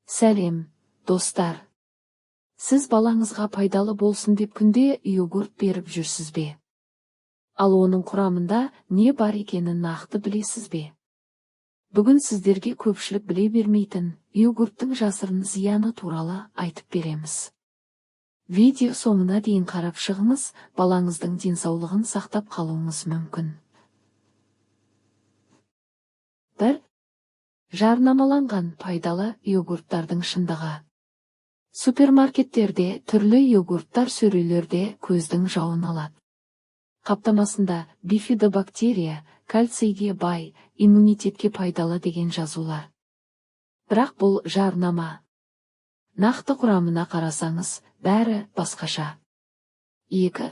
Сәлем, достар! Сіз балаңызға пайдалы болсын деп күнде йогурт беріп жүрсіз бе? Ал оның құрамында не бар екенін нақты білесіз бе? Бүгін сіздерге көпшілік біле бермейтін йогурттың жасырын зияны туралы айтып береміз. Видео соңына дейін қарап шығыңыз, балаңыздың денсаулығын сақтап қалуыңыз мүмкін. 1. Жарнамаланған пайдалы йогурттардың шындығы. Супермаркеттерде түрлі йогурттар сөрелерде көздің жауын алады. Қаптамасында бифидобактерия, кальцийге бай, иммунитетке пайдалы деген жазулар. Бірақ бұл жарнама. Нақты құрамына қарасаңыз, бәрі басқаша. 2.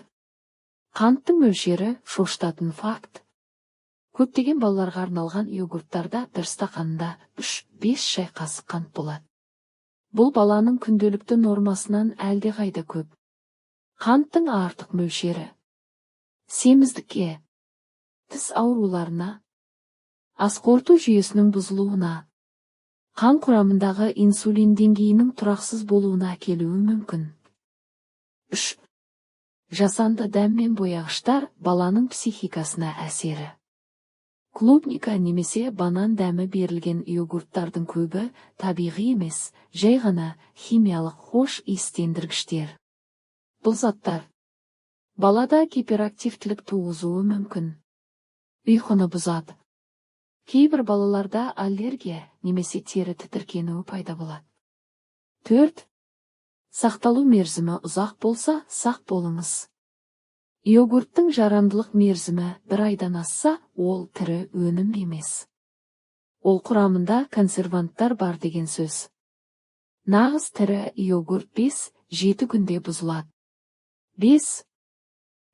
Қанттың мөлшері шошытатын факт. Көптеген балаларға арналған йогурттарда бір стақанында 3-5 шай қасық қант болады. Бұл баланың күнделікті нормасынан әлдеқайда көп. Қанттың артық мөлшері семіздікке, тіс ауруларына, ас қорыту жүйесінің бұзылуына, қан құрамындағы инсулин деңгейінің тұрақсыз болуына әкелуі мүмкін. 3. Жасанды дәм мен бояғыштар баланың психикасына әсері. Клубника немесе банан дәмі берілген йогурттардың көбі табиғи емес, жай ғана химиялық хош иістендіргіштер. Бұл заттар балада гиперактивтілік туғызуы мүмкін. Ұйқыны бұзады. Кейбір балаларда аллергия немесе тері тітіркенуі пайда болады. 4. Сақталу мерзімі ұзақ болса, сақ болыңыз. Йогурттың жарамдылық мерзімі бір айдан асса, ол тірі өнім емес. Ол құрамында консерванттар бар деген сөз. Нағыз тірі йогурт 5-7 күнде бұзылады. 5.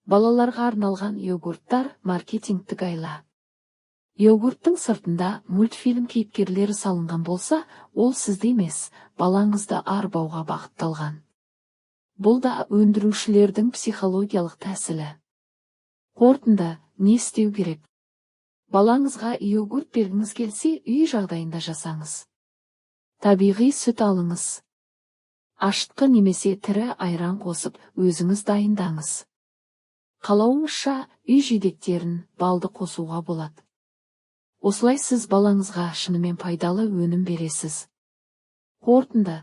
Балаларға арналған йогурттар маркетингтік айла. Йогурттың сыртында мультфильм кейіпкерлері салынған болса, ол сізді емес, балаңызды арбауға бағытталған. Бұл да өндірушілердің психологиялық тәсілі. Қорытынды, не істеу керек? Балаңызға йогурт бергіңіз келсе, үй жағдайында жасаңыз. Табиғи сүт алыңыз. Ашытқы немесе тірі айран қосып, өзіңіз дайындаңыз. Қалауыңызша үй жидектерін, балды қосуға болады. Осылай сіз балаңызға шынымен пайдалы өнім бересіз. Қорытынды.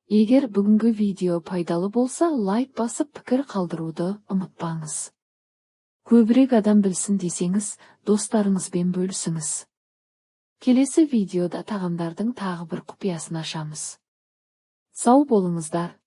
Егер бүгінгі видео пайдалы болса, лайк басып пікір қалдыруды ұмытпаңыз. Көбірек адам білсін десеңіз, достарыңызбен бөлісіңіз. Келесі видеода тағамдардың тағы бір құпиясын ашамыз. Сау болыңыздар.